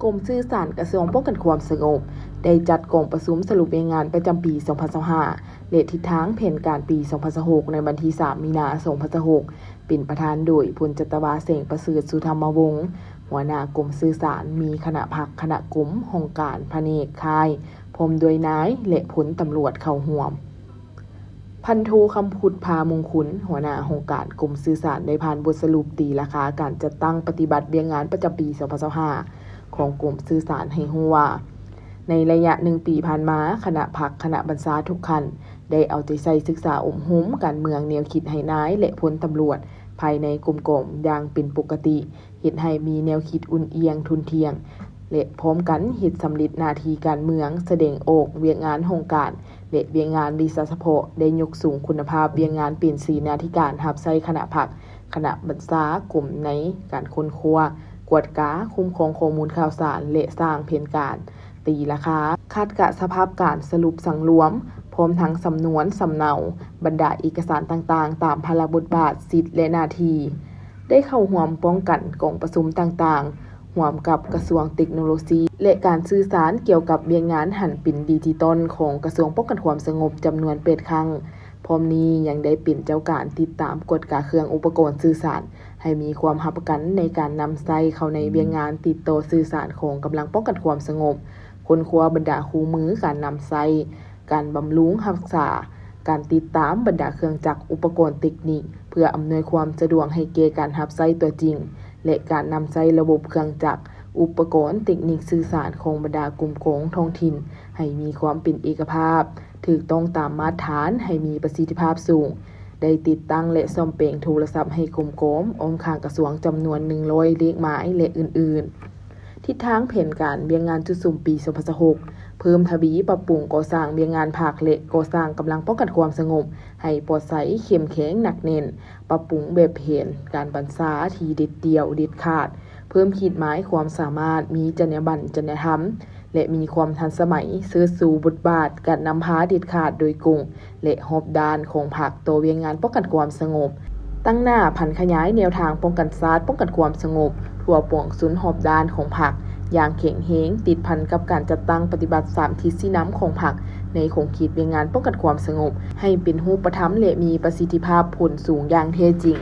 ກົມສື່ສານກະຊວງປ້ອງກັນຄວາມສະຫງົບ ໄດ້ຈັດກອງປະຊຸມສະຫຼຸບວຽກງານປະຈຳປີສອງພັນຊາວຫ້າ ແລະ ທິດທາງແຜນການປີສອງພັນຊາວຫົກ ໃນວັນທີສາມ ມີນາ ສອງພັນຊາວຫົກ ເປັນປະທານໂດຍ ພົນຈັດຕະວາ ແສງປະເສີດ ສຸທຳມະວົງ ຫົວໜ້າກົມສື່ສານ, ມີຄະນະພັກ, ຄະນະກົມ, ຫ້ອງການ, ພະແນກ, ຄ້າຍ ພ້ອມດ້ວຍນາຍ ແລະ ພົນຕຳຫຼວດເຂົ້າຮ່ວມ. ພັນໂທ ຄຳພຸດ ພາມຸງຄຸນ ຫົວໜ້າຫ້ອງການກົມສື່ສານ ໄດ້ຜ່ານບົດສະຫຼຸບຕີລາຄາການຈັດຕັ້ງປະຕິບັດວຽກງານປະຈຳປີສອງພັນຊາວຫ້າ ຂອງກົມສື່ສານໃຫ້ຮູ້ວ່າ, ໃນໄລຍະໜຶ່ງປີຜ່ານມາ, ຄະນະພັກ, ຄະນະບັນຊາທຸກຂັ້ນ ໄດ້ເອົາໃຈໃສ່ສຶກສາອົບຮົມການເມືອງແນວຄິດໃຫ້ນາຍ ແລະ ພົນຕຳຫຼວດພາຍໃນກົມກອງຢ່າງເປັນປົກກະຕິ, ເຮັດໃຫ້ມີແນວຄິດອຸ່ນອຽງທຸ່ນທ່ຽງ ແລະ ພ້ອມກັນເຮັດສຳເລັດໜ້າທີ່ການເມືອງ, ສະແດງອອກວຽກງານຫ້ອງການ ແລະ ວຽກງານວິຊາສະເພາະ, ໄດ້ຍົກສູງຄຸນນະພາບວຽກງານເປັນເສນາທິການຮັບໃຊ້ຄະນະພັກ, ຄະນະບັນຊາກົມໃນການຄົ້ນຄວ້າ, ກວດກາ, ຄຸ້ມຄອງຂໍ້ມູນຂ່າວສານ ແລະ ສ້າງແຜນການຕີລາຄາ, ຄັດກະສະພາບການສະຫຼຸບສັງລວມ, ພ້ອມທັງສຳນວນ, ສຳເນົາ, ບັນດາເອກະສານຕ່າງໆ ຕາມພາລະບົດບາດ, ສິດ ແລະ ໜ້າທີ່. ໄດ້ເຂົ້າຮ່ວມປ້ອງກັນກອງປະຊຸມຕ່າງໆ ຮ່ວມກັບກະຊວງເຕັກໂນໂລຊີ ແລະ ການສື່ສານ ກ່ຽວກັບວຽກງານຫັນເປັນດິຈິຕອນຂອງກະຊວງປ້ອງກັນຄວາມສະຫງົບ ຈຳນວນແປດຄັ້ງ. ພ້ອມນີ້ຍັງໄດ້ເປັນເຈົ້າການຕິດຕາມກວດກາເຄື່ອງອຸປະກອນສື່ສານ ໃຫ້ມີຄວາມຮັບປະກັນໃນການນຳໃຊ້ເຂົ້າໃນວຽກງານຕິດຕໍ່ສື່ສານຂອງກຳລັງປ້ອງກັນຄວາມສະຫງົບ, ຄົ້ນຄວ້າບັນດາຄູ່ມືການນຳໃຊ້, ການບຳລຸງຮັກສາ, ການຕິດຕາມບັນດາເຄື່ອງຈັກອຸປະກອນເຕັກນິກ ເພື່ອອຳນວຍຄວາມສະດວກໃຫ້ແກ່ການຮັບໃຊ້ຕົວຈິງ ແລະ ການນຳໃຊ້ລະບົບເຄື່ອງຈັກອຸປະກອນເຕັກນິກສື່ສານຂອງບັນດາກົມກອງທ້ອງຖິ່ນ ໃຫ້ມີຄວາມເປັນເອກະພາບ, ຖືກຕ້ອງຕາມມາດຖານ, ໃຫ້ມີປະສິດທິພາບສູງ, ໄດ້ຕິດຕັ້ງ ແລະ ສ້ອມແປງໂທລະສັບໃຫ້ກົມກອງອ້ອມຂ້າງກະຊວງຈຳນວນໜຶ່ງຮ້ອຍເລກໝາຍ ແລະ ອື່ນໆ. ທິດທາງແຜນການວຽກງານຈຸດສຸມປີສອງພັນຊາວຫົກ ເພີ່ມທະວີປັບປຸງກໍ່ສ້າງວຽກງານພັກ ແລະ ກໍ່ສ້າງກຳລັງປ້ອງກັນຄວາມສະຫງົບໃຫ້ປອດໃສ, ເຂັ້ມແຂງ, ໜັກແໜ້ນ, ປັບປຸງແບບແຜນການບັນຊາທີ່ເດັດດ່ຽວ, ເດັດຂາດ, ເພີ່ມຂີດໝາຍຄວາມສາມາດ, ມີຈັນຍາບັນ, ຈັນຍາທຳ ແລະ ມີຄວາມທັນສະໄໝ, ເຊີດຊູບົດບາດການນຳພາເດັດຂາດໂດຍກົງ ແລະ ຮອບດ້ານຂອງພັກຕໍ່ວຽກງານປ້ອງກັນຄວາມສະຫງົບ, ຕັ້ງໜ້າຜັນຂະຫຍາຍແນວທາງປ້ອງກັນຊາດ, ປ້ອງກັນຄວາມສະຫງົບທົ່ວປວງຊົນຮອບດ້ານຂອງພັກ ຢ່າງແຂງແຮງ, ຕິດພັນກັບການຈັດຕັ້ງປະຕິບັດສາມທິດຊີ້ນຳຂອງພັກ ໃນຂົງເຂດວຽກງານປ້ອງກັນຄວາມສະຫງົບ ໃຫ້ເປັນຮູບປະທຳ ແລະ ມີປະສິດທິພາບຜົນສູງຢ່າງແທ້ຈິງ.